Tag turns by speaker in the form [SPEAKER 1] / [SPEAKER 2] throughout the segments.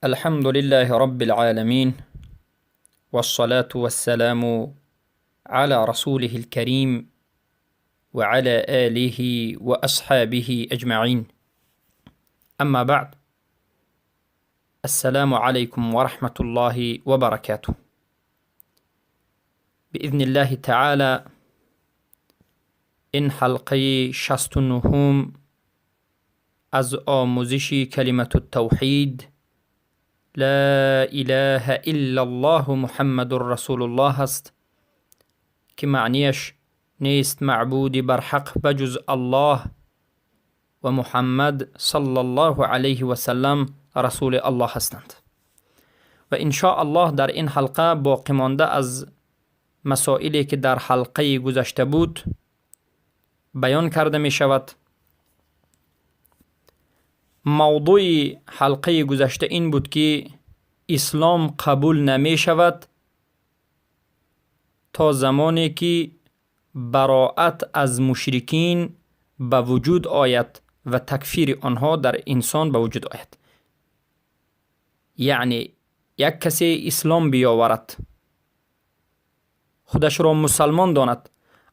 [SPEAKER 1] الحمد لله رب العالمين، والصلاة والسلام على رسوله الكريم وعلى آله وأصحابه أجمعين. أما بعد، السلام عليكم ورحمة الله وبركاته. بإذن الله تعالى این حلقه 69 از آموزش کلمة التوحید لا اله الا الله محمد رسول الله است که معنیش نیست معبودی بر حق بجز الله و محمد صلی الله علیه و سلم رسول الله هستند. و ان شاء الله در این حلقه باقی مانده از مسائلی که در حلقه گذشته بود بیان کرده می شود. موضوع حلقه گذشته این بود که اسلام قبول نمی شود تا زمانی که براءت از مشرکین به وجود آید و تکفیر آنها در انسان به وجود آید. یعنی یک کسی اسلام بیاورد، خودش را مسلمان داند،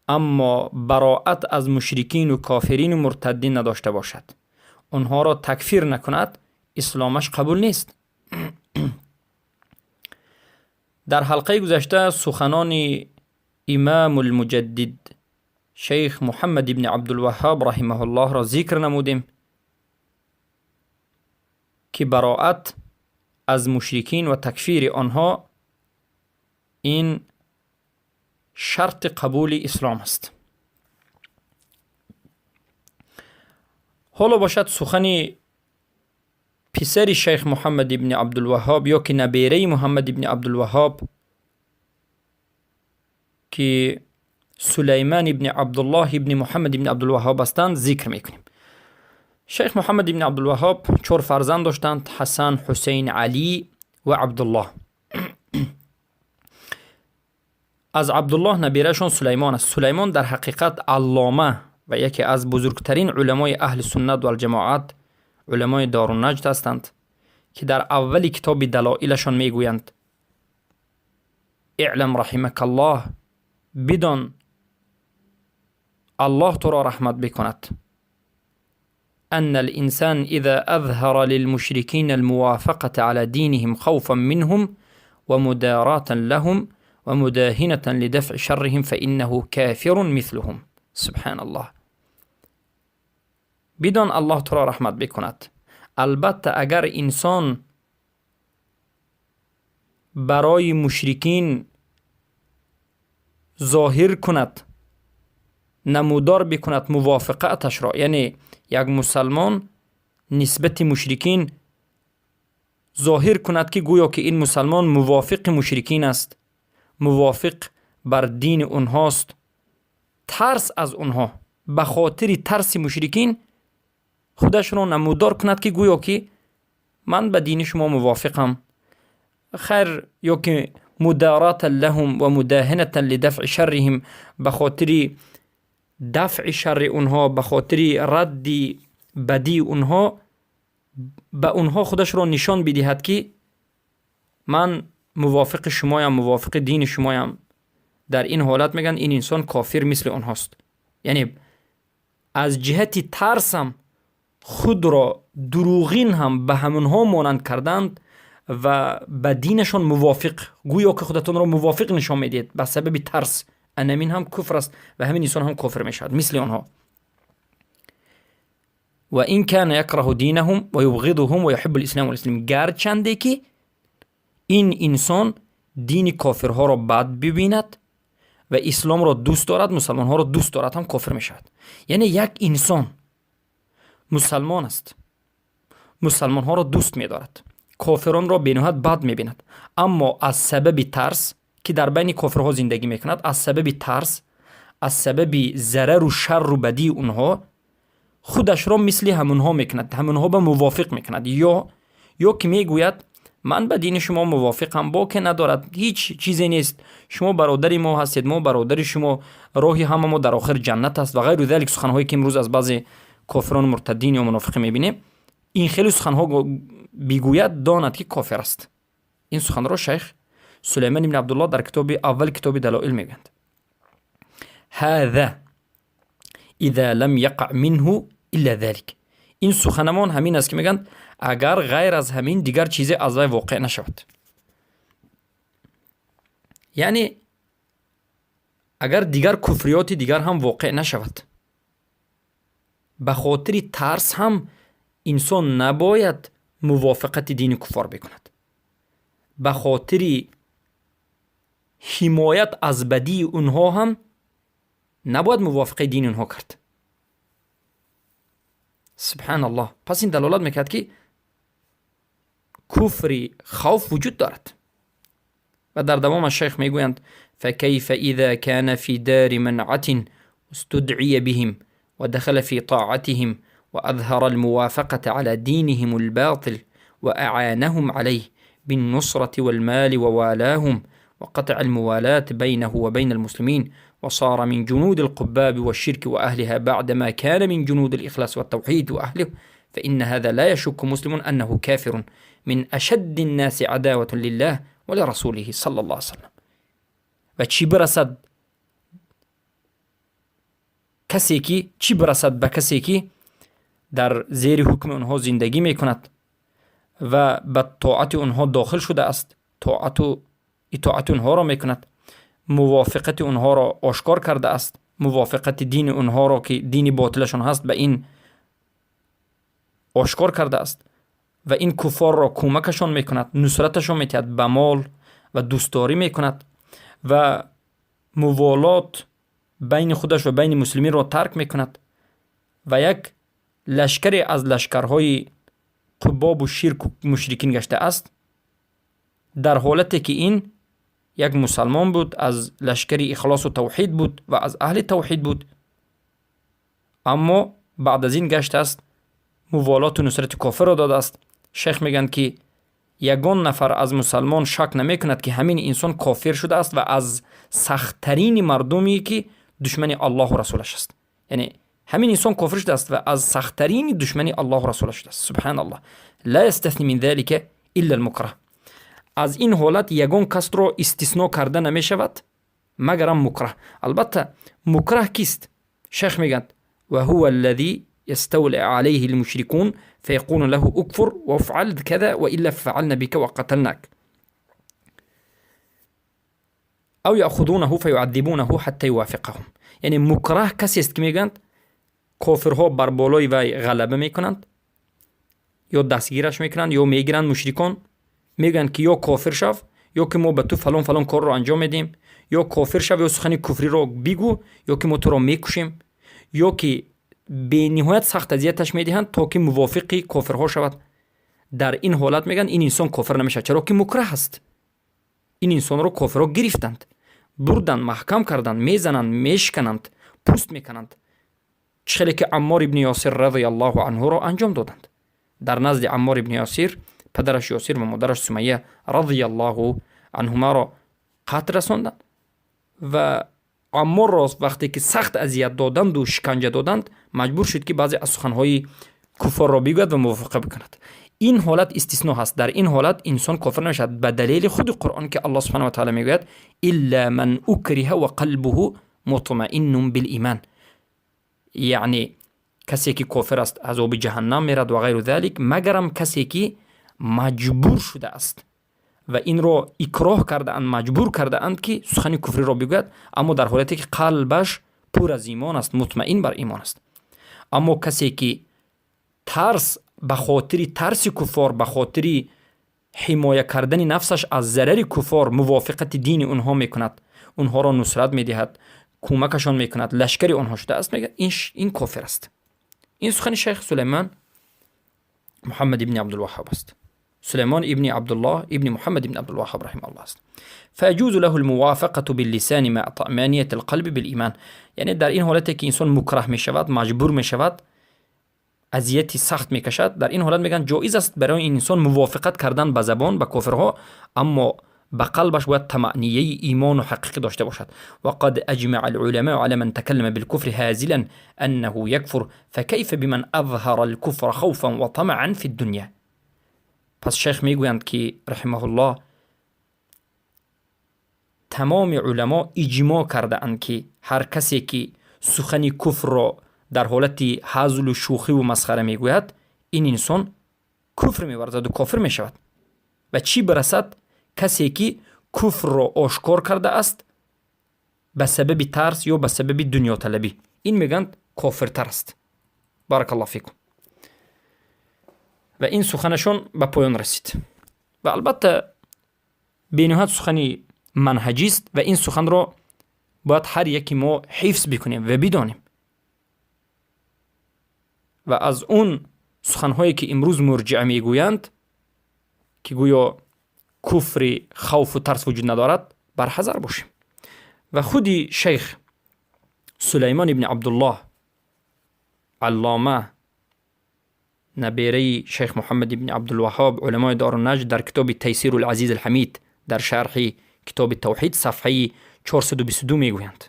[SPEAKER 1] اما براءت از مشرکین و کافرین و مرتدین نداشته باشد، آنها را تکفیر نکند، اسلامش قبول نیست. در حلقه گذشته سخنان امام المجدد شیخ محمد ابن عبدالوهاب رحمه الله را ذکر نمودیم که براءت از مشرکین و تکفیر آنها این شرط قبول اسلام است. حالا باشد سخن پسر شیخ محمد ابن عبدالوهاب یا که نبیره محمد ابن عبدالوهاب که سلیمان ابن عبدالله ابن محمد ابن عبدالوهاب هستند ذکر میکنیم. شیخ محمد ابن عبدالوهاب 4 فرزند داشتند: حسن، حسین، علی و عبدالله. از عبدالله نبیرهشان سلیمان است. سلیمان در حقیقت علامه و یکی از بزرگترین علمای اهل سنت و الجماعت، علمای دارالنجد هستند که در اول کتاب دلائلشان میگویند: اعلم رحمک الله، بدان الله تو را رحمت بکند، ان الانسان اذا اظهر للمشركين الموافقة على دينهم خوفا منهم ومداراة لهم ومداهنة لدفع شرهم فإنه كافر مثلهم. سبحان الله. بدان الله تو را رحمت بکند، البته اگر انسان برای مشرکین ظاهر کند، نمودار بکند موافقتش را، یعنی یک مسلمان نسبت مشرکین ظاهر کند که گویا که این مسلمان موافق مشرکین است، موافق بر دین اونهاست، ترس از اونها، به خاطر ترس مشرکین خودش را نمودار کند که گویا که من به دین شما موافقم، خیر، یا که مدارات لهم و مداهنة لدفع شرهم، به خاطر دفع شر اونها، به خاطر رد بدی اونها، به اونها خودش را نشان بدهد که من موافق شمایم، موافق دین شمایم. در این حالت میگن این انسان کافر مثل اونهاست. یعنی از جهت ترسم خود را دروغین هم به همونها مانند کردند و به دینشان موافق، گویا که خودتان را موافق نشان میدید به سبب ترس، انمین هم کفر است و همین انسان هم کفر میشود مثل آنها. و این کان یکره دینهم و یبغضهم و یحب الاسلام والمسلمین، گرچنده که این انسان دین کافرها را بد ببیند و اسلام را دوست دارد، مسلمان ها را دوست دارد، هم کافر میشود. یعنی یک انسان مسلمان است، مسلمان ها را دوست میدارد، کافران را بینهایت بد میبیند، اما از سبب ترس که در بین کافرها زندگی میکند، از سبب ترس، از سبب ضرر و شر و بدی اونها، خودش را مثل همونها میکند، همونها به موافق میکند، یا که میگوید من به دین شما موافقم، با که ندارد، هیچ چیزی نیست، شما برادر ما هستید، ما برادر شما، راهی همه ما در آخر جنت است و غیر ذلک. سخنهایی که امروز از بعضی کافران مرتدین یا منافقین میبینیم، این خیلی سخنها бигӯяд, донад, ки кофир аст. Ин суханро шайх Сулаймон ибни Абдуллоҳ дар китоби аввал, китоби Далоил, мегӯянд. هذا إذا لم يقع منه إلا ذلك. Ин суханамон ҳамин аст, ки мегӯянд, агар ғайр аз ҳамин дигар чизе аз вай воқеъ нашавад, яъне агар дигар куфриёти дигар ҳам воқеъ нашавад. Ба хотири тарс ҳам инсон набояд мувофиқати дини куффор бикунад. Ба хотири ҳимоят аз бадии онҳо ҳам набояд мувофиқаи дини онҳо кард. Субҳаналлоҳ. Пас ин далолат мекард, ки куфри хавф вуҷуд дорад. Ва дар давомаш шайх мегӯянд: فكيف إذا كان في دار منعة استدعي بهم ودخل في طاعتهم وأظهر الموافقة على دينهم الباطل وأعانهم عليه بالنصرة والمال ووالاهم وقطع الموالاة بينه وبين المسلمين، وصار من جنود القباب والشرك وأهلها بعدما كان من جنود الإخلاص والتوحيد وأهله، فإن هذا لا يشك مسلم أنه كافر من أشد الناس عداوة لله ولرسوله صلى الله عليه وسلم. Ва чӣ бирасад касе ки, чӣ бирасад ба касе, ки дар зери ҳукми онҳо зиндагӣ мекунад ва ба тоати онҳо дохил шудааст, тоату итоати онҳоро мекунад, мувофиқати онҳоро ошкор кардааст, мувофиқати дини онҳоро, ки дини ботилашон ҳаст, ба ин ошкор кардааст ва ин куффорро кӯмакашон мекунад, нусраташон метиҳад ба мол ва дӯстдорӣ мекунад ва муволот байни худаш ва байни муслиминро тарк мекунад ва як лашкаре аз лашкарҳои қубобу ширку мушрикин гаштааст, дар ҳолате ки ин як мусалмон буд, аз лашкари ихлосу тавҳид буд ва аз аҳли тавҳид буд, аммо баъд аз ин гаштааст, муволоту нусрати кофирро додааст. Шайх мегӯянд, ки ягон нафар аз мусалмон шак намекунад, ки ҳамин инсон кофир шудааст ва аз сахттарини мардуме, ки душмани Аллоҳу расулаш аст. Яъне ҳамин инсон кофир шудааст ва аз сахттарини душмани Аллоҳу расулаш шудааст. Субҳаналлоҳ. لا يستثنى من ذلك إلا المكره. Аз ин ҳолат ягон касро истисно карда намешавад, магарам мукраҳ. Албатта, мукраҳ кист? Шайх мегӯянд: وهو الذي يستولي عليه المشركون فيقول له اكفر وافعل كذا وإلا فعلنا بك وقتلناك، أو يأخذونه فيعذبونه حتى يوافقهم. Яъне мукраҳ касест, ки мегӯянд, кофирҳо бар болои вай ғалаба мекунанд, ё дастгираш мекунанд, ё мегиранд мушрикон, мегӯянд, ки ё кофир шав, ё ки мо ба ту фалон фалон корро анҷом медиҳем, ё кофир шав, ё сухани куфриро бигӯ, ё ки мо туро мекушем, ё ки бениҳоят сахт азияташ медиҳанд, то ки мувофиқи кофирҳо шавад. Дар ин ҳолат, мегӯянд, ин инсон кофир намешавад, чаро ки мукраҳ аст. Ин инсонро кофирҳо гирифтанд, бурданд, маҳкам карданд, мезананд, мешикананд, пӯст мекананд, чӣ хеле ки Аммор ибни Ёсир радиаллоҳу анҳуро анҷом доданд. Дар назди Аммор ибни Ёсир падараш Ёсир ва модараш Сумайя радиаллоҳу анҳумаро қатл расонданд ва Амморро вақте ки сахт азият доданду шиканҷа доданд, маҷбур шуд, ки баъзе аз суханҳои куффорро бигӯяд ва мувофиқа бикунад. Ин ҳолат истисно ҳаст. Дар ин ҳолат инсон кофир намешавад ба далели худи Қуръон, ки Аллоҳ سبحانه وتعالى мегӯяд: إلا من أكره وقلبه مطمئن بالإيمان. Яъне касе ки кофир аст, азоби ҷаҳаннам мерад ва غير ذلك, магарам касе ки маҷбур шудааст ва инро икроҳ кардаанд, маҷбур кардаанд, ки сухани куфриро бигӯяд, аммо дар ҳолате ки қалбаш пур аз имон аст, мутмаин бар имон аст. Аммо касе ки тарс, ба хотири тарси куффор, ба хотири ҳимоя кардани нафсаш аз зарари куффор мувофиқати дини онҳо мекунад, онҳоро нусрат медиҳад, кӯмакашон мекунад, лашкари онҳо шудааст, мегӯяд, ин кофир аст. Ин сухани шайх Сулаймон Муҳаммад ибни Абдулваҳҳоб аст, Сулеймон ибни Абдуллоҳ ибни Муҳаммад ибни Абдулваҳҳоб رحمه الله аст. فيجوز له الموافقة باللسان مع طمأنينة القلب بالإيمان. Яъне дар ин ҳолате ки инсон мукраҳ мешавад, маҷбур мешавад, азияти сахт мекашад, дар ин ҳолат, мегӯянд, ҷоиз аст барои ин инсон мувофиқат кардан ба забон ба кофирҳо, аммо ба қалбаш бояд тамаънияи имону ҳақиқӣ дошта бошад. وقد أجمع العلماء على من تكلم بالكفر هازلا أنه يكفر، فكيف بمن أظهر الكفر خوفا وطمعا في الدنيا. Пас шайх мегӯянд, ки раҳимаҳуллоҳ, тамоми уламо иҷмоъ кардаанд, ки ҳар касе ки сухани куфрро дар ҳолати ҳазлу шӯхиву масхара мегӯяд, ин инсон куфр меварзаду кофир мешавад. Ва чӣ бирасад касе ки куфрро ошкор кардааст ба сабаби тарс ё ба сабаби дунёталабӣ, ин мегӯянд кофиртар аст. Баракаллоҳу фикум. Ва ин суханашон ба поён расид. Ва албатта бениҳоят сухани манҳаҷист ва ин суханро бояд ҳар яке мо ҳифз бикунем ва бидонем. Ва аз он суханҳое ки имрӯз мурҷиа мегӯянд, ки гӯё куфри хавфу тарс вуҷуд надорад, барҳазар бошем. Ва худи шайх Сулаймон ибни Абдуллоҳ Аллома, набераи шайх Муҳаммад ибни Абдулваҳҳоб, уламои Дору Наҷд, дар китоби Тайсиру Лазиз Алҳамид дар шарҳи китоби Тавҳид, сафҳаи 422 мегӯянд: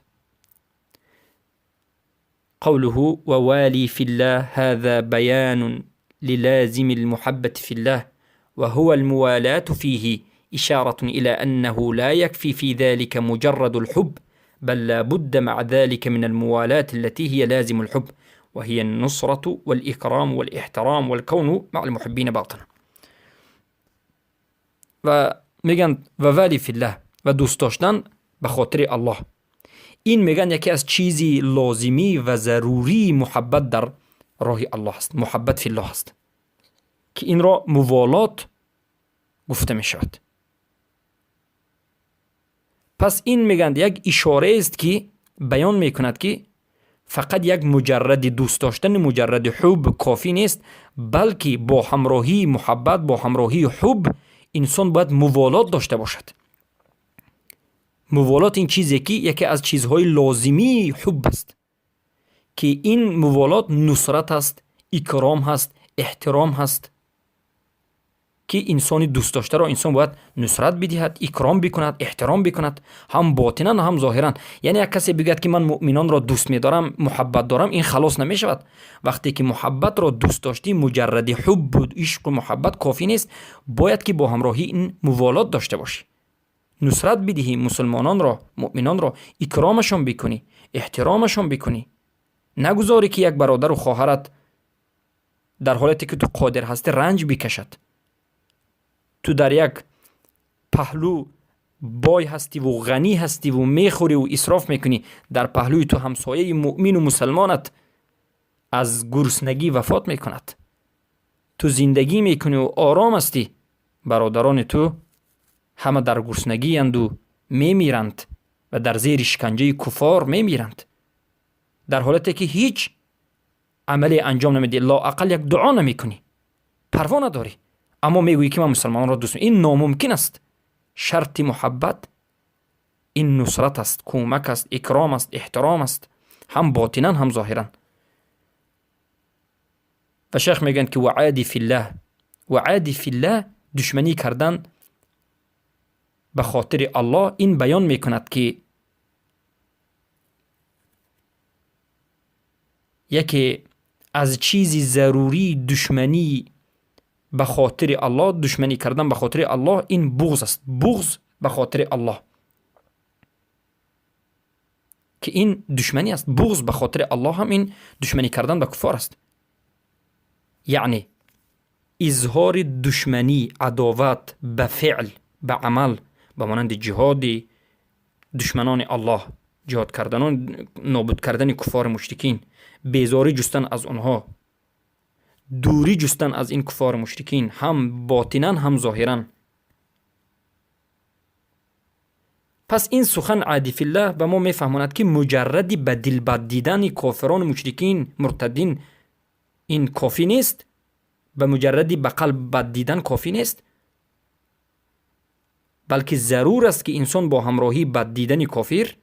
[SPEAKER 1] قوله ووالي في الله هذا بيان للازم المحبة في الله، وهو الموالاة، فيه إشارة إلى أنه لا يكفي في ذلك مجرد الحب، بل لا بد مع ذلك من الموالاة التي هي لازم الحب، وهي النصرة والإكرام والاحترام والكون مع المحبين باطنا. و میگن ووالي في الله و دوست داشتن به خاطر الله، این میگن یکی از چیزی لازمی و ضروری محبت در راه الله است، محبت فی الله است که این را موالات گفته می شود. پس این میگند یک اشاره است که بیان میکند که فقط یک مجرد دوست داشتن، مجرد حب کافی نیست، بلکه با همراهی محبت، با همراهی حب انسان باید موالات داشته باشد. موالات این چیزی که یکی از چیزهای لازمی حب است، که این موالات نصرت است، اکرام هست، احترام هست، که انسانی دوست داشته را انسان باید نصرت بدهد، اکرام بکند، احترام بکند، هم باطنا هم ظاهرا. یعنی یک کسی بگوید که من مؤمنان را دوست می‌دارم، محبت دارم، این خلاص نمی‌شود. وقتی که محبت را دوست داشتی، مجرد حب و عشق و محبت کافی نیست، باید که با همراهی این موالات داشته باشی، نصرت بدهی مسلمانان را، مؤمنان را، اکرامشان بکنی، احترامشان بکنی، نگذاری که یک برادر و خواهرت در حالتی که تو قادر هستی رنج بکشد. تو در یک پهلو بای هستی و غنی هستی و میخوری و اسراف میکنی، در پهلوی تو همسایه مؤمن و مسلمانت از گرسنگی وفات میکند. تو زندگی میکنی و آرام هستی، برادران تو همه در گرسنگی اند و میمیرند و در زیر شکنجه کفار میمیرند، در حالتی که هیچ عملی انجام نمیدی، لااقل یک دعا نمیکنی، پروا نداری، اما میگویی که من مسلمان را دوست. این ناممکن است. شرط محبت این نصرت است، کمک است، اکرام است، احترام است، هم باطنا هم ظاهرا. و شیخ میگن که وعادی فی الله، وعادی فی الله دشمنی کردن به خاطر الله، این بیان میکند که یکی از چیزی ضروری دشمنی به خاطر الله، دشمنی کردن به خاطر الله، این بغض است، بغض به خاطر الله، که این دشمنی است. بغض به خاطر الله هم این دشمنی کردن به کفار است. یعنی اظهار دشمنی، عداوت به فعل، به عمل، به مانند جهاد دشمنان الله، جهاد کردن و نابود کردن کفار مشرکین، بیزاری جستن از آنها، دوری جستن از این کفار مشرکین، هم باطنا هم ظاهرا. پس این سخن عادی فی الله به ما میفهماند که مجرد به دل بد دیدن کافران مشرکین مرتدین این کافی نیست، به مجردی به قلب بد دیدن کافی نیست، بلکه ضرور است که انسان با همراهی بد دیدن کافر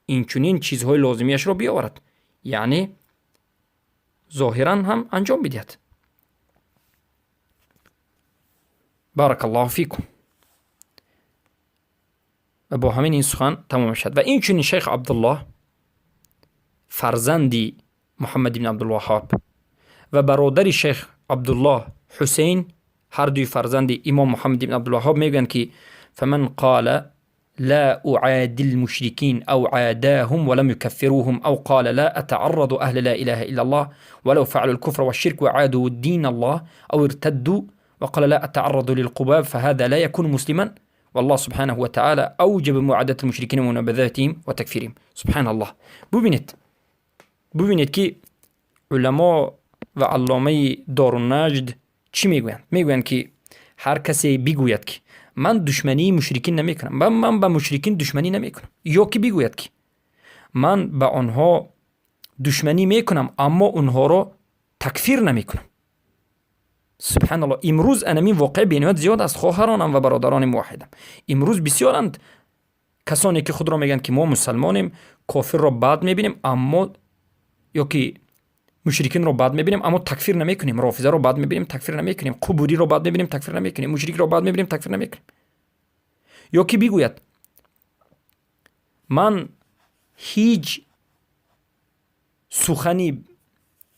[SPEAKER 1] این چنین چیزهای لازمیش را بیاورد، یعنی ظاهرا هم انجام بدهد. بارک الله فیکم. و با همین این سخن تمام شد. و این چنین شیخ عبدالله فرزندی محمد بن عبدالوهاب و برادر شیخ عبدالله حسین Ҳар дуи фарзанди имом Муҳаммад ибн Абдулваҳҳоб мегӯянд, ки فمن قال لا أعادي المشركين أو عاداهم ولم يكفروهم أو قال لا أتعرض أهل لا إله إلا الله ولو فعلوا الكفر والشرك وعادوا دين الله أو ارتدوا وقال لا أتعرض للقباب فهذا لا يكون مسلما، والله سبحانه وتعالى أوجب معاداة المشركين ومنابذتهم وتكفيرهم. سبحان الله. ببینید که علما و علامه دارالنجد چی میگویند؟ میگویند که هر کسی بگوید که من دشمنی مشرکین نمیکنم، من به مشرکین دشمنی نمیکنم، یا که بگوید که من به آنها دشمنی میکنم اما اونها را تکفیر نمیکنم. سبحان الله. امروز انمی واقع بینیت زیاد است، خواهرانم و برادران موحدم. امروز بسیارند کسانی که خود را میگن که ما مسلمانیم، کافر را بد میبینیم اما یا که مشرکین رو بد میبینیم اما تکفیر نمیکنیم، رافضه رو بد میبینیم تکفیر نمیکنیم، قبوری رو بد میبینیم تکفیر نمیکنیم، مشرک رو بد میبینیم تکفیر نمیکنیم. یا که بگوید من هیچ سخنی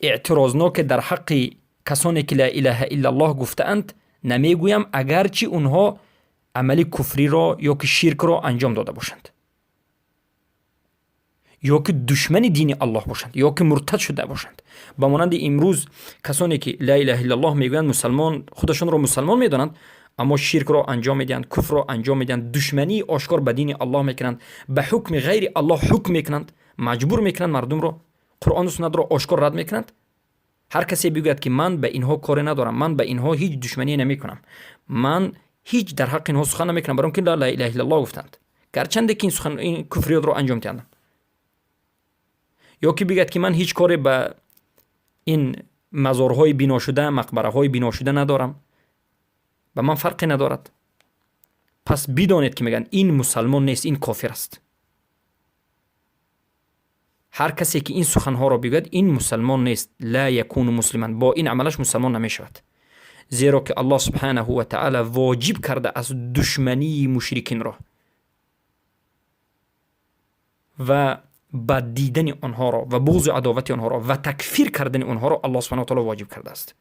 [SPEAKER 1] اعتراضناک در حق کسانی که لا اله الا الله گفتند نمیگویم، اگرچه اونها عمل کفری را یا که شرک را انجام داده باشند، یا که دشمن دین الله باشند، یا که مرتد شده باشند. به مانند امروز کسانی که لا اله الا الله میگویند، مسلمان خودشان را مسلمان میدانند اما شرک را انجام میدهند، کفر را انجام میدهند، دشمنی آشکار به دین الله میکنند، به حکم غیر الله حکم میکنند، مجبور میکنند مردم را، قرآن و سنت را آشکار رد میکنند. هر کسی بگوید که من به اینها کاری ندارم، من به اینها هیچ دشمنی نمیکنم، من هیچ در حق اینها سخن نمیکنم، برای اینکه لا اله الا الله گفتند، گرچند که این سخن این کفریات را انجام دادند. یا که بگوید که من هیچ کاری به این مزارهای بنا شده، مقبره های بنا شده ندارم، به من فرقی ندارد، پس بدانید که میگن این مسلمان نیست، این کافر است. هر کسی که این سخنها را بگوید این مسلمان نیست، لا یکون مسلما، با این عملش مسلمان نمیشود، زیرا که الله سبحانه و تعالی واجب کرده از دشمنی مشرکین را و بد دیدن آنها را و بغض و عداوت آنها را و تکفیر کردن آنها را الله سبحانه و تعالی واجب کرده است.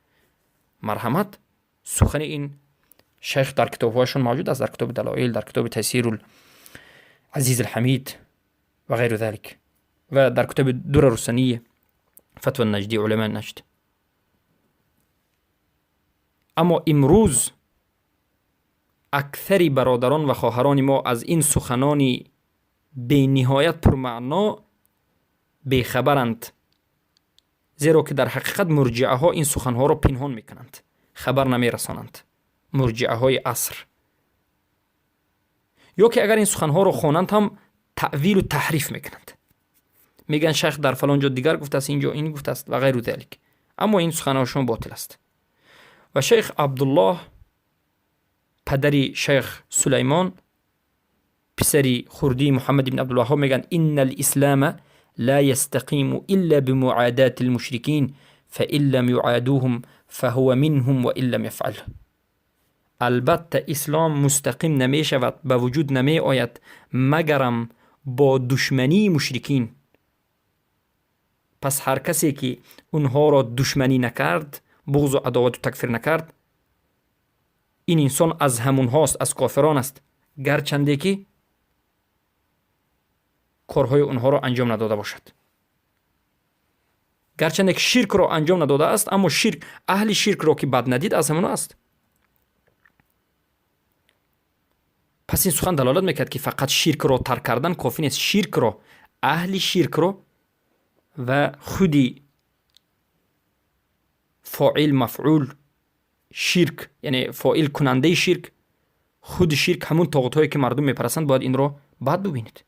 [SPEAKER 1] مرحمت، سخن این شیخ در کتابهایشون موجود است، در کتاب دلائل، در کتاب تیسیر العزیز الحمید و غیر ذلك، و در کتاب درر السنیه، فتوى النجدی، علماء نجد. اما امروز اکثر برادران و خواهران ما از این سخنان بی نهایت پرمعنا بیخبرند، زیرا که در حقیقت مرجعه ها این سخنها را پنهان میکنند، خبر نمیرسانند، مرجعه های عصر. یا که اگر این سخنها را خوانند هم تأویل و تحریف میکنند، میگن شیخ در فلان جا دیگر گفته است، اینجا این گفته است و غیر ذلک، اما این سخنهاشون باطل است. و شیخ عبدالله پدر شیخ سلیمان پسری خردی محمد بن عبدالوهاب میگن ان الاسلام لا يستقيم الا بمعاداة المشركين فإن لم يعادوهم فهو منهم وإن لم يفعل. البته اسلام مستقیم نمی شود، به وجود نمی آید مگرم با دشمنی مشرکین. پس هر کسی که اونها را دشمنی نکرد، بغض و عداوت و تکفیر نکرد، این انسان از همونهاست، از کافران است، گرچنده که کارهای اونها را انجام نداده باشد، گرچنده که شرک را انجام نداده است، اما شرک اهل شرک را که بد ندید از همون است. پس این سخن دلالت میکرد که فقط شرک را ترک کردن کافی نیست، شرک را، اهل شرک را و خودی فاعل مفعول شرک، یعنی فاعل کننده شرک، خود شرک همون طاغوت هایی که مردم میپرستند، باید این را بد ببینید.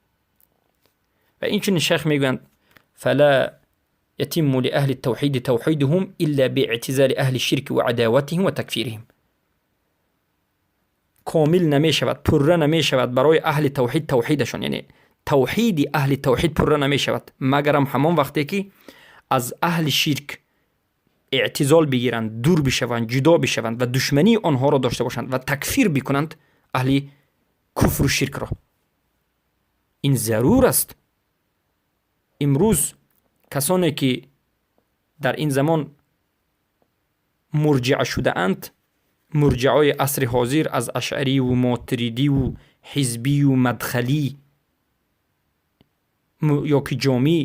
[SPEAKER 1] و این چنین شیخ میگویند فلا يتم لأهل التوحيد توحيدهم إلا باعتزال أهل الشرك وعداوتهم وتكفيرهم. کامل نمی شود، پره نمی شود برای اهل توحید توحیدشان، یعنی توحید اهل توحید پره نمی شود مگرم همان وقتی که از اهل شرک اعتزال بگیرند، دور بشوند، جدا بشوند و دشمنی آنها را داشته باشند و تکفیر بکنند اهل کفر و شرک را. این ضرور است. امروز کسانی که در این زمان مرجع شده اند мурҷиаҳои асри ҳозир аз ашъариву мотуридиву ҳизбию мадхалӣ ё ки ҷомӣ,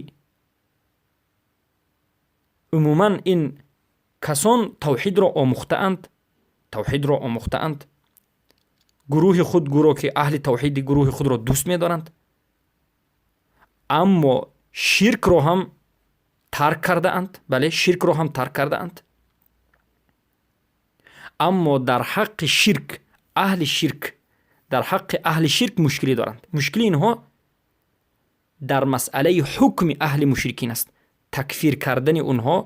[SPEAKER 1] умуман ин касон тавҳидро омӯхтаанд, тавҳидро омӯхтаанд, гурӯҳи худ, гурӯҳ ки аҳли тавҳиди гурӯҳи худро дӯст медоранд, аммо ширкро ҳам тарк кардаанд. Бале, ширкро ҳам тарк кардаанд, аммо дар ҳаққи ширк, аҳли ширк, дар ҳаққи аҳли ширк мушкилӣ доранд. Мушкили инҳо дар масъалаи ҳукми аҳли мушрикин аст. Такфир кардани онҳо,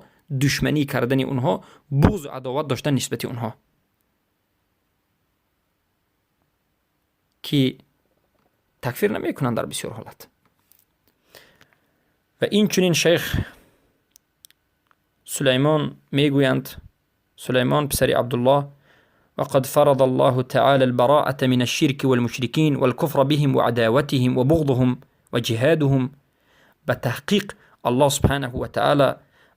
[SPEAKER 1] душманӣ кардани онҳо, буғзу адоват доштан нисбати онҳо, ки такфир намекунанд дар бисёр ҳолат. Ва инчунин шайх Сулаймон мегӯянд, Сулаймон писари Абдуллоҳ: وقد فرض الله تعالى البراءة من الشرك والمشركين والكفر بهم وعداوتهم وبغضهم وجهادهم. بتحقيق الله سبحانه وتعالى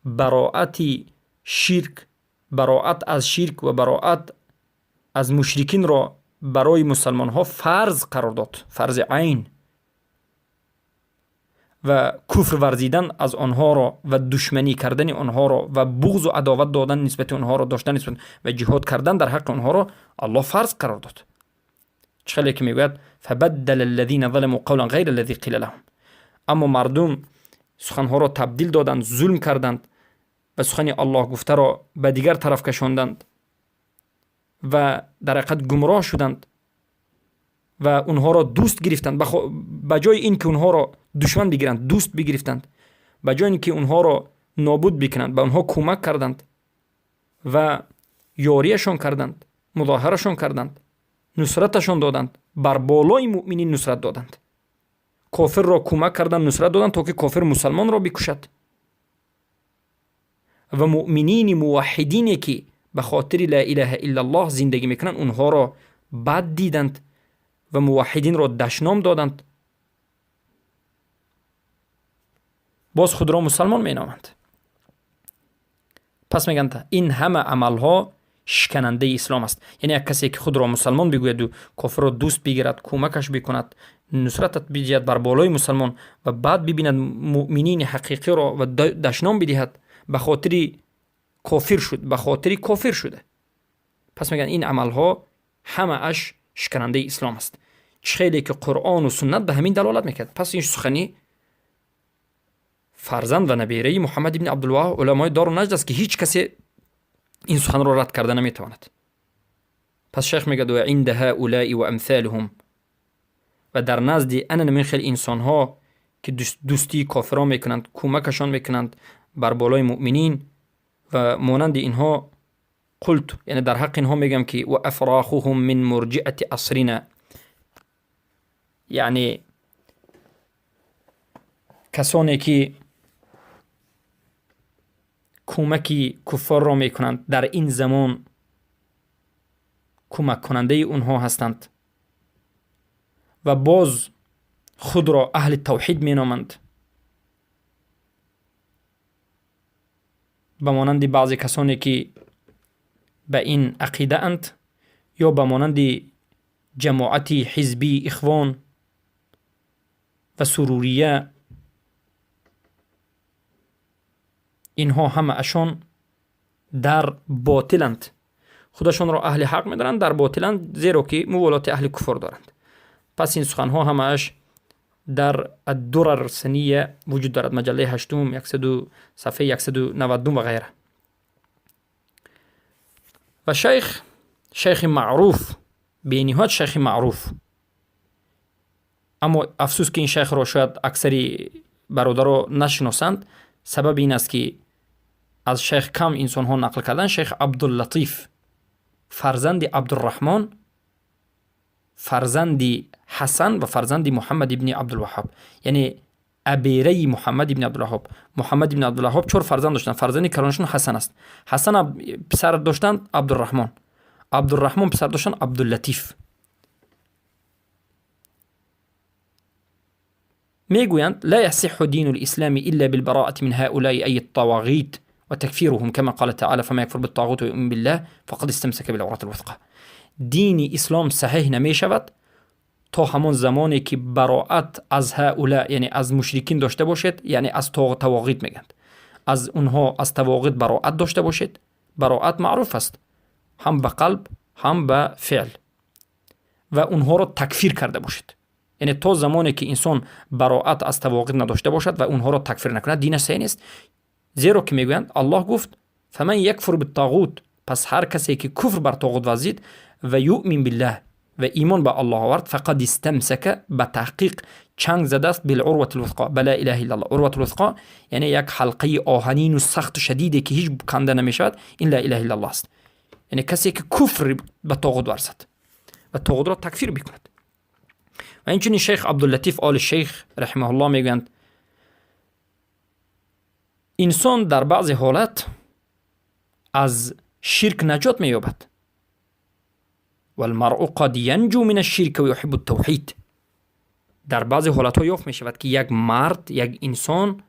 [SPEAKER 1] براءة شرك، براءت از شرک و براءت از مشرکین را برای مسلمان ها فرض قرار داد، فرض عین، و کفر ورزیدن از آنها را و دشمنی کردن آنها را و بغض و عداوت دادن نسبت آنها را داشتن نسبت و جهاد کردن در حق آنها را الله فرض قرار داد. چخلی که میگوید فبدل الذین ظلموا قولا غیر الذی قیل لهم. اما مردم سخنها را تبدیل دادند، ظلم کردند و سخن الله گفته را به دیگر طرف کشاندند و در حقیقت گمراه شدند و اونها را دوست گرفتند. به جای این که اونها را دشمن بگیرند، دوست بگرفتند. به جای اینکه اونها را نابود بکنند، به اونها کمک کردند و یاریشان کردند، مظاهرشان کردند، نصرتشان دادند، بر بالای مؤمنین نصرت دادند. کافر را کمک کردند، نصرت دادند تا که کافر مسلمان را بکشد. و مؤمنین موحدینی که به خاطر لا اله الا الله زندگی میکنند، اونها را بد دیدند و موحدین را دشنام دادند. باز خود را مسلمان مینامند. پس میگن این همه عملها شکننده اسلام است. یعنی یک کسی که خود را مسلمان بگوید و کافر را دوست بگیرد، کمکش بکند، نصرتت بدهد بر بالای مسلمان و بعد ببیند مؤمنین حقیقی را و دشنام بدهد، به خاطر کافر شد، به خاطر کافر شده. پس میگن این عملها همه اش شکننده اسلام است. چخیلی که قرآن و سنت به همین دلالت میکرد. پس این سخنی فرزند و نبیره محمد ابن عبدالوهاب علمای دار و نجد است که هیچ کسی این سخن را رد کرده نمیتواند. پس شیخ میگه و عند هؤلاء و امثالهم، و در نزد ان من خیلی انسان ها که دوستی کافران میکنند، کمکشان میکنند بر بالای مؤمنین و مانند اینها، قلت، یعنی در حق اینها میگم که و افراخهم من مرجئه عصرنا، یعنی کسانی که کمکی کفار را میکنند در این زمان، کمک کننده اونها هستند و باز خود را اهل توحید مینامند، به مانند بعضی کسانی که به این عقیده اند یا به مانند جماعت حزبی اخوان و سروریه، اینها همه اشان در باطلند، خودشان را اهل حق میدارند، در باطلند، زیرا که موالات اهل کفر دارند. پس این سخنها همه اش در الدرر سنیه وجود دارد، مجله 8 صفحه 192 و غیره. و شیخ معروف، بینهایت شیخ معروف، اما افسوس که این شیخ را شاید اکثری برادرها نشناسند. سبب این است که از شیخ کم انسان ها نقل کردن. شیخ عبداللطیف فرزند عبدالرحمن، فرزند حسن و فرزند محمد ابن عبدالوهاب، یعنی ابیره محمد ابن عبدالوهاب. محمد ابن عبدالوهاب 4 فرزند داشتند. فرزند کلانشون حسن است. حسن پسر داشتند عبدالرحمن، عبدالرحمن پسر داشتند عبداللطیف. میگویند لا يصح دين الإسلام إلا بالبراءة من هؤلاء أي الطواغيت وتكفيرهم كما قال تعالى فمن يكفر بالطاغوت ويؤمن بالله فقد استمسك بالعروة الوثقى. دین اسلام صحیح نمی شود تا همان زمانی که براءت از هؤلاء، یعنی از مشرکین داشته باشد، یعنی از طواغیت میگند، از اونها از طواغیت براءت داشته باشد. براءت معروف است، هم به قلب هم به فعل، و اونها را تکفیر کرده باشد. یعنی تا زمانی که انسان براءت از طواغیت نداشته باشد و اونها را تکفیر نکند دینش صحیح نیست. زیرا که میگویند الله گفت فمن یکفر بالطاغوت، پس هر کسی که کفر بر طاغوت ورزید و یؤمن بالله و ایمان به الله آورد، فقد استمسک، به تحقیق چنگ زده است، بالعروة الوثقا، بلا اله الا الله. عروة الوثقا یعنی یک حلقه آهنین و سخت و شدیدی که هیچ کنده نمیشود، این لا اله الا الله است. یعنی کسی که کفر به طاغوت ورزد و طاغوت را تکفیر بکند. و اینچنین شیخ عبداللطیف آل شیخ رحمه الله میگویند انسان در بعضی حالت از شرک نجات مییابد. والمرء قد ينجو من الشرك ويحب التوحید. در بعضی حالتها یافت می شود که یک مرد، یک انسان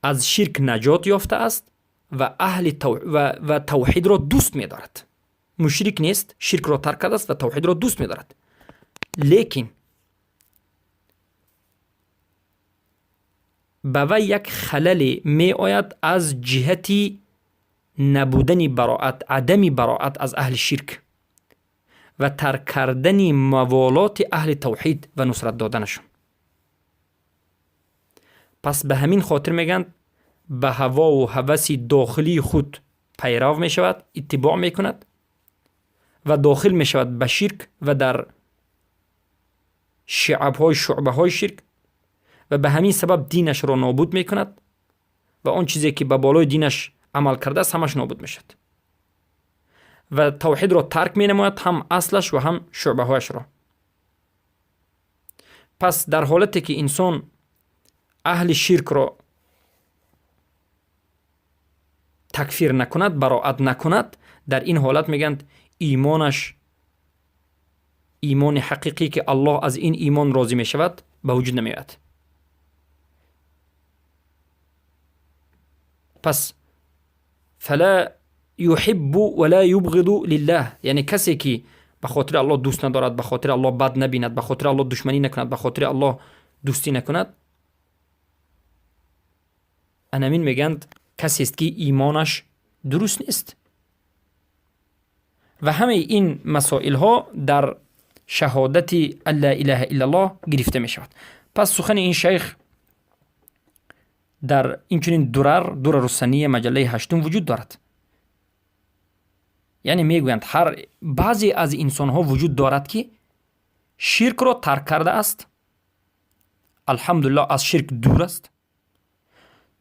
[SPEAKER 1] از شرک نجات یافته است و اهل و توحید را دوست می دارد. مشرک نیست، شرک را ترک کرده است و توحید را دوست می دارد. لیکن به وی یک خلل می آید از جهت نبودن براءت، عدم براءت از اهل شرک و ترک کردن موالات اهل توحید و نصرت دادنشون. پس به همین خاطر میگن به هوا و هوس داخلی خود پیرو می شود، اتباع می کند و داخل می شود به شرک و در شعبهای شعبه های شرک و به همین سبب دینش را نابود می کند و آن چیزی که به بالای دینش عمل کرده است همش نابود می شود و توحید را ترک می نماید، هم اصلش و هم شعبه هایش را. پس در حالتی که انسان اهل شرک را تکفیر نکند، براءت نکند، در این حالت میگند ایمانش، ایمان حقیقی که الله از این ایمان راضی می شود، به وجود نمی آید. پس فلا يحب ولا يبغض لله، یعنی کسی که به خاطر الله دوست ندارد، به خاطر الله بد نبیند، به خاطر الله دشمنی نکند، به خاطر الله دوستی نکند، انمین میگند کسی است که ایمانش درست نیست. و همه این مسائل ها در شهادت لا اله الا الله گرفته می شود. پس سخن این شیخ در این چنین درر السنیه مجله 8 وجود دارد. یعنی میگویند هر بعضی از انسان ها وجود دارد که شرک را ترک کرده است، الحمدلله از شرک دور است،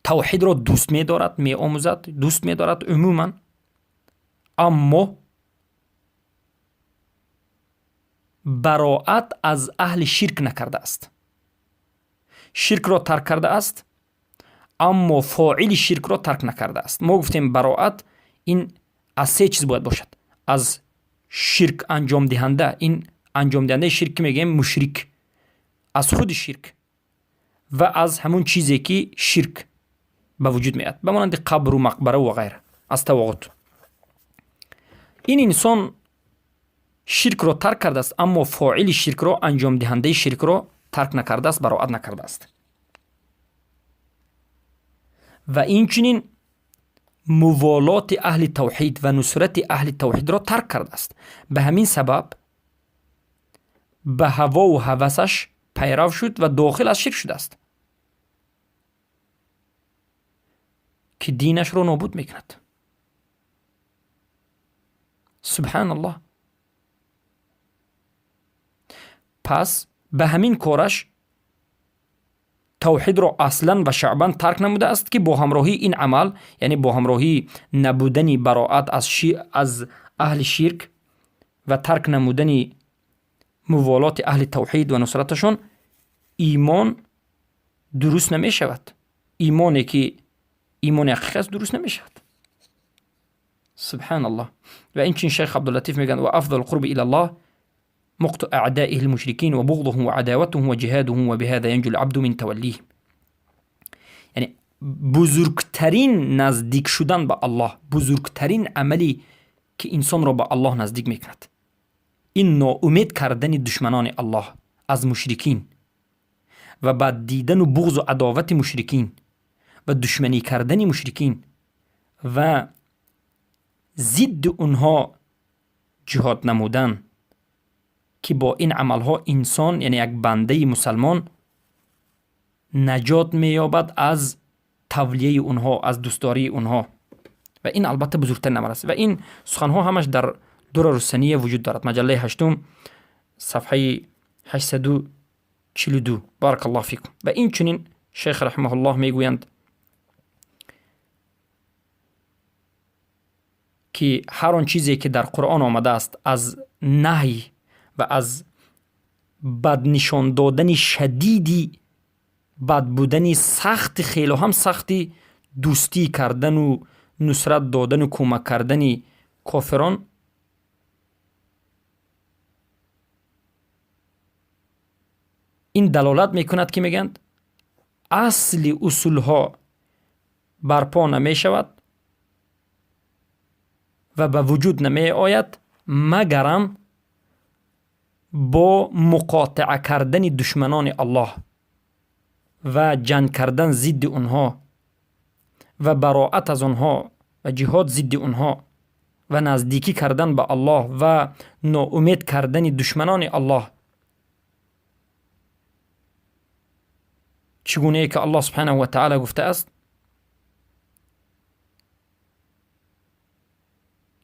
[SPEAKER 1] توحید را دوست می دارد، می آموزد، دوست می دارد عموما، اما براءت از اهل شرک نکرده است. شرک را ترک کرده است اما فاعل شرک را ترک نکرده است. ما گفتیم براءت این از سه چیز باید باشد: از شرک انجام دهنده، این انجام دهنده شرک میگیم مشرک، از خود شرک و از همون چیزی که شرک به وجود میاد، به مانند قبر و مقبره و غیره، از طواغوت. این انسان شرک را ترک کرده است اما فاعل شرک را، انجام دهنده شرک را ترک نکرده است، براءت نکرده است. و این چنین موالات اهل توحید و نصرت اهل توحید را ترک کرده است. به همین سبب به هوا و هوسش پیرو شد و داخل از شرک شده است که دینش را نابود میکند. سبحان الله. پس به همین کارش توحید را اصلا و شعبا ترک نموده است که با همراهی این عمل، یعنی با همراهی نبودن براءت از اهل شرک و ترک نمودن موالات اهل توحید و نصرتشون، ایمان درست نمی شود. ایمانی که ایمان حقیقی است درست نمی شود. سبحان الله. و این چنین شیخ عبداللطیف میگن و افضل القرب الى الله مقت أعدائه المشركين وبغضهم وعداوتهم وجهادهم وبهذا ينجو العبد من توليهم. یعنی бузургтарин наздик шудан ба Аллоҳ, бузургтарин амале ки инсонро ба Аллоҳ наздик мекунад, ин ноумед кардани душманони Аллоҳ аз мушрикин ва бад дидану буғзу адовати мушрикин ва душманӣ кардани мушрикин ва зидди онҳо ҷиҳод намудан, ки бо ин амалҳо инсон, яъне як бандаи мусалмон, наҷот меёбад аз тавлияи онҳо, аз дӯстдории онҳо. Ва ин албатта бузургтарин амал аст. Ва ин суханҳо ҳамаш дар Дурару Сания вуҷуд дорад, маҷаллаи ҳаштум, сафҳаи 842. Баракаллоҳу фикум. Ва инчунин шейх раҳимаҳуллоҳ мегӯянд, ки ҳар он чизе ки дар Қуръон омадааст аз наҳй ва аз баднишон додани шадиди бад будани сахти, хело ҳам сахти дӯстӣ кардану нусрат додану кӯмак кардани кофирон, ин далолат мекунад, ки мегӯянд, асли усулҳо барпо намешавад ва ба вуҷуд намеояд, магарам бо муқотиа кардани душманони Аллоҳ ва ҷанг кардан зидди онҳо ва бароат аз онҳо ва ҷиҳод зидди онҳо ва наздикӣ кардан ба Аллоҳ ва ноумед кардани душманони Аллоҳ, чӣ гунае ки Аллоҳ субҳанаҳу ва таъала гуфтааст,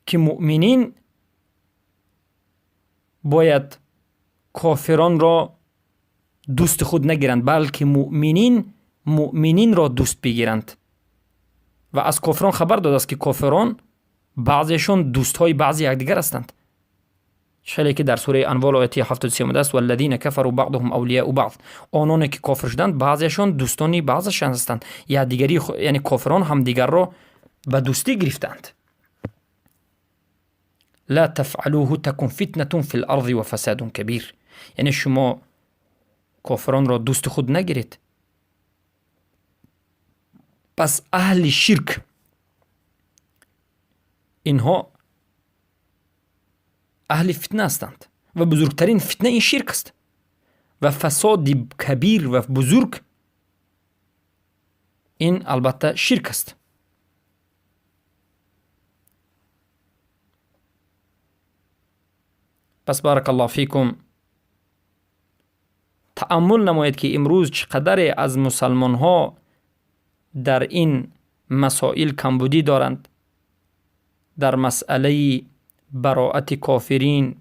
[SPEAKER 1] ки муъминин бояд кофиронро дӯсти худ нагиранд, балки муъминин муъмининро дӯст бигиранд. Ва аз кофирон хабар додааст, ки кофирон баъзешон дӯстҳои баъзи якдигар ҳастанд, хеле ки дар сураи Анвол ояти 73 омадааст: валлазина кафару баъдуҳум авлияу баъд. Ононе ки кофир шуданд, баъзешон дӯстони баъзешон ҳастанд, якдигари, яъне кофирон ҳамдигарро ба дӯстӣ гирифтаанд. Ла тафъалуҳу такун фитнатун фи ларзи ва фасадун кабир. Яъне шумо кофиронро дӯсти худ нагиред. Пас аҳли ширк инҳо аҳли фитна ҳастанд ва бузургтарин фитна ин ширк аст ва фасоди кабир ва бузург ин албатта ширк аст. Пас баракаллоҳу фикум, тааммул намоед, ки имрӯз чӣ қадаре аз мусалмонҳо дар ин масоил камбудӣ доранд, дар масъалаи бароати кофирин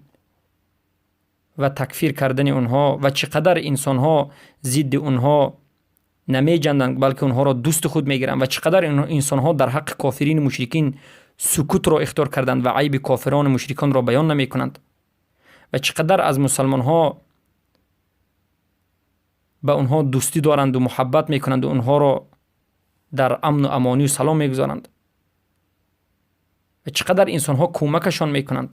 [SPEAKER 1] ва такфир кардани онҳо, ва чӣ қадар инсонҳо зидди онҳо намеҷанданд, балки онҳоро дӯсти худ мегиранд, ва чӣ қадар инсонҳо дар ҳаққи кофирину мушрикин сукутро ихтиёр карданд ва айби кофирону мушриконро баён намекунанд, ва чӣ қадар аз мусалмонҳо ба онҳо дӯстӣ доранду муҳаббат мекунанду онҳоро дар амну амонию салом мегузоранд, ва чӣ қадар инсонҳо кӯмакашон мекунанд,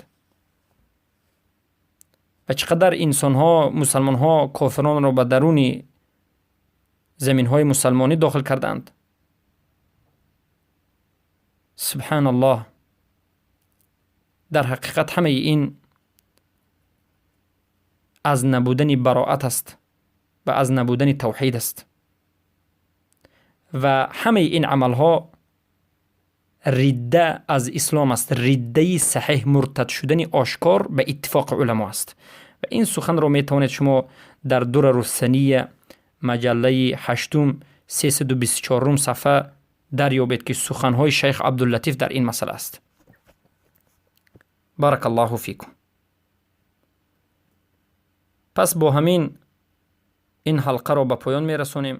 [SPEAKER 1] ва чӣ қадар инсонҳо, мусалмонҳо кофиронро ба даруни заминҳои мусалмонӣ дохил кардаанд. Субҳаналлоҳ, дар ҳақиқат ҳамаи ин аз набудани бароат аст ва аз набудани тавҳид аст ва ҳамаи ин амалҳо ридда аз ислом аст, риддаи саҳеҳ, муртад шудани ошкор ба иттифоқи уламо аст. Ва ин суханро метавонед шумо дар Дурару Сания маҷаллаи ҳаштум, 324-ум сафҳа дарёбед, ки суханҳои шайх Абдуллатиф дар ин масъала аст. Баракаллоҳу фикум. Пас бо ҳамин ин ҳалқаро ба поён мерасонем.